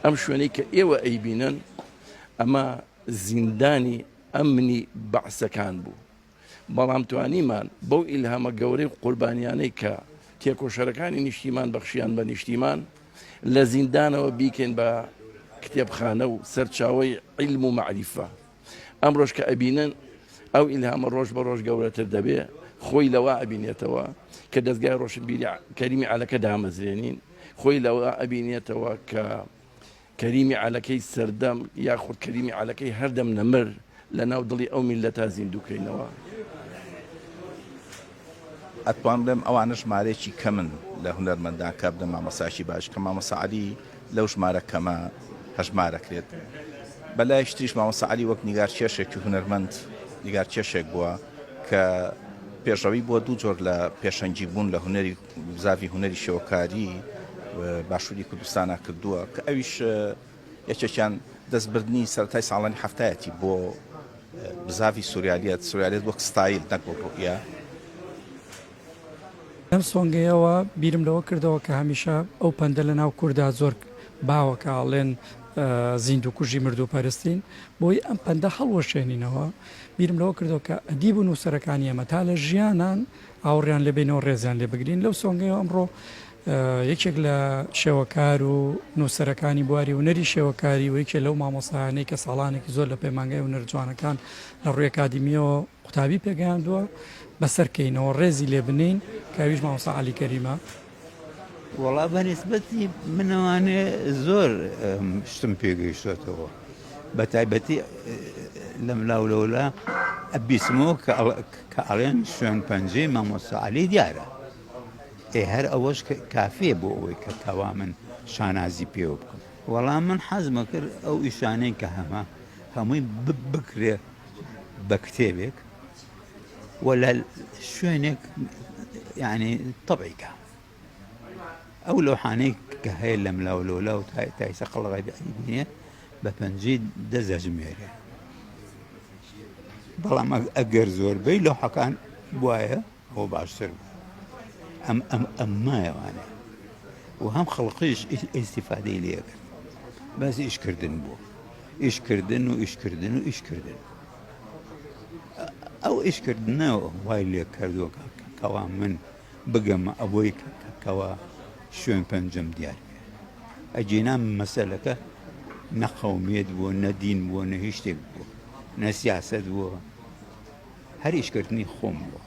ئەم شوێنەی کە ئێوە ئەیبینن ئەمە زیندانی ئەمنی بەعسەکان بوو، بەڵام توانیمان بەو ئیلهامە گەورەی قوربانیانەی کە تێکۆشەرەکانی نیشتیمان بەخشیان بە نیشتیمان لە زیندانەوە بیکەین بە کتێبخانە و سەرچاوەی عیلم و مەعریفە. ئەمڕۆش کە ئەبینن ئەو ئیلهامە ڕۆژ بە ڕۆژ گەورەتر دەبێ، خۆی لەوە ئەبینێتەوە کە دەزگای ڕۆشنبیری کەریمی عەلەکە دامەزرێنین، خۆی لەوە ئەبینێتەوە کە کەریمی عەلەکەی سەردەم یاخود کەریمی عەلەکەی هەردەم نەمر لە ناو دڵی ئەو میللەتە زیندوو کەینەوە. ئەتوانم بڵێم ئەوانە ژمارەیەکی کەمن لە هونەرمەندان کە بنە مامۆستایەکی باش کە مامۆستا عەلی لەو ژمارە کەمە هەژمارەکرێت. بە لایەکی تریش مامۆستا عەلی وەک نیگارکێشێکی هونەرمەند نیگارکێشێک بووە کە پێشڕەوی بووە دوو جۆر لە پێشەنگی بوون لە هونەری بزاڤی هونەری شێوەکاری باشووری کوردستانا کردووە کە ئەویش یەکێکیان دەستبردنی سەرەتای ساڵانی حەفتایەتی بۆ بزاڤی سوریالیەت، سوریالیەت وەک ستایل نەک وەک ڕوئیا. لەم سۆنگەیەوە بیرم لەوە کردەوە کە هەمیشە ئەو پەندە لە ناو کوردا زۆر باوە کە ئەڵێن زیندووکوژی مردووپەرستین، بۆی ئەم پەندە هەڵوەشێنینەوە بیرم لەوە کردەوە کە ئەدیب و نووسەرەکانی ئێمە تا لە ژیانان ئاوڕیان لێ بەینەوە ڕێزیان لێ بگرین، لەو سۆنگەیەوە ئەمڕۆ یەکێک لە شێوەکار و نووسەرەکانی بواری هونەری شێوەکاری و یەکێ لەو مامۆستایانەی کە ساڵانێکی زۆر لە پەیمانگای هونەرە جوانەکان لە ڕووی ئەکادیمییەوە قوتابی پێگەیاندووە، بەسەر کەینەوە ڕێزی لێ بنێین کە ئەویش مامۆستا عەلی کەریمە. وەڵا بە نیسبەتی منەوانێ زۆر شتم پێ گەیشتۆتەوە بە تایبەتی لەملا و لەولا ئەبیسمەوە کە ئەڵێن شوێن پەنجەی مامۆستا عەلی دیارە ئێ هەر ئەوەش کافیە بۆ ئەوەی کە کەوا من شانازی پێوە بکەم. وەڵا من حەزمە کرد ئەو ئیشانەی کە هەمە هەمووی بکرێ بە کتێبێک و لە شوێنێک یعنی تەبعی کە ئەو لەوحانەی کە هەیە لەملا و لەولا و تایسە قەڵغی بینێ بە پەنجەی دەست دەژمێرێ بەڵام ئەگەر زۆربەی لەوحەکان بواە ئەوە باشتر بوو ئەم ئەم ئەم مایەوانێ و هەم خەڵقیش ئیستیفادەی لێ کرد بەس ئیشکردن بوو ئیشکردن و ئیشکردن و ئیشکردن ئەو ئیشکردنە وای لێ کردووە کەوا من بگەمە ئەوەی کەوا شوێن پەنجەم دیار بێ ئەگینا مەسەلەکە نە قەومیەت بووە نە دین بووە نە هیچ شتێک بووە نە سیاسەت بووە هەر ئیشکردنی خۆم بووە.